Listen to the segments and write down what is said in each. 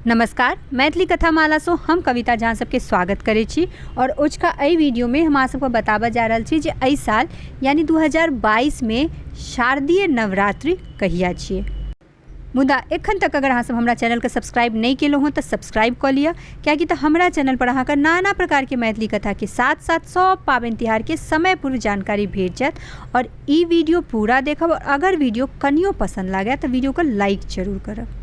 नमस्कार, मैथिली कथा माला सँ हम कविता झा सबके स्वागत करै छी और ओझका एहि वीडियो में हम अहाँ सबके बताबऽ जा रहल छी जे एहि साल यानी 2022 में शारदीय नवरात्रि कहिया छियै। मुदा एखन तक अगर अहाँ सब हमरा चैनलके सब्सक्राइब नहि केलहुँ हँ तऽ सब्सक्राइब कऽ लिअ, कियाकि तऽ हमरा चैनल पर अहाँके नाना प्रकारके मैथिली कथाके साथ साथ सब पाबनि तिहारके समय पूर्व जानकारी भेट जायत। और ई वीडियो पूरा देखब और अगर वीडियो कनियो पसन्द लागय तऽ वीडियोके लाइक जरूर करब।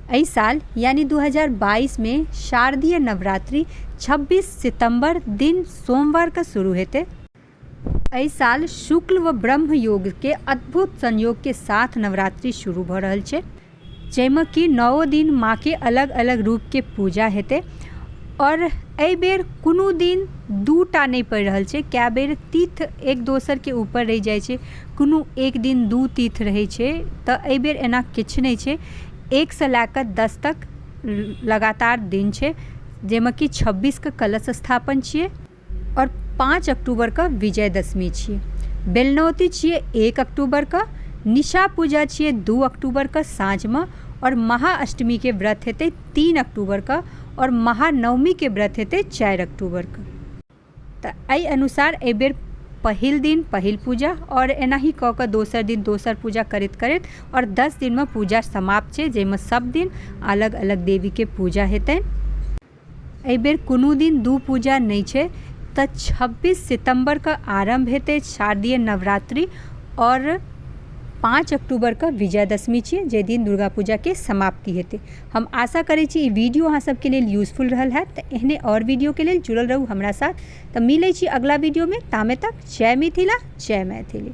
एहि साल यानी 2022 में शारदीय नवरात्रि 26 सितंबर दिन सोमवार के शुरू हेतै। एहि साल शुक्ल व ब्रह्म योग के अद्भुत संयोग के साथ नवरात्रि शुरू भऽ रहल छै, जाहिमे कि 9 दिन माँ के अलग अलग रूप के पूजा हेतै। और एहि बेर कोनो दिन 2टा नहि पड़ि रहल छै, कए बेर तिथि एक दोसर के ऊपर रहि जाइ छै, कोनो एक दिन 2 तिथि रहै छै, तऽ एहि बेर एना किछु नहि छै। 1 सँ लए कऽ 10 तक लगातार दिन छै, जाहिमे कि 26 के कलश स्थापन छियै और 5 अक्टूबर के विजयदशमी छियै। बेलनौती छियै 1 अक्टूबर के, निशा पूजा छियै 2 अक्टूबर के साँझमे और महाअष्टमी के व्रत हेतै 3 अक्टूबर के और महानवमी के व्रत हेतै 4 अक्टूबर के। तऽ एहि अनुसार एहि बेर पहिल दिन पहिल पूजा और एनाही कऽ कऽ दोसर दिन दोसर पूजा करैत करैत और 10 दिनमे पूजा समाप्त छै, जाहिमे सब दिन अलग अलग देवीके पूजा हेतनि। एहि बेर कोनो दिन 2 पूजा नहि छै, तऽ 26 सितम्बर के आरम्भ हेतै शारदीय नवरात्रि और 5 अक्टूबर के विजयदशमी छियै, जाहि दिन दुर्गा पूजा के समाप्ति हेतै। हम आशा करै छी ई वीडियो अहाँ सबके लेल यूजफुल रहल हैत। तऽ एहने आओर वीडियोके लेल जुड़ल रहू हमरा साथ। तऽ मिलै छी अगला वीडियोमे, तामे तक जय मिथिला जय मैथिली।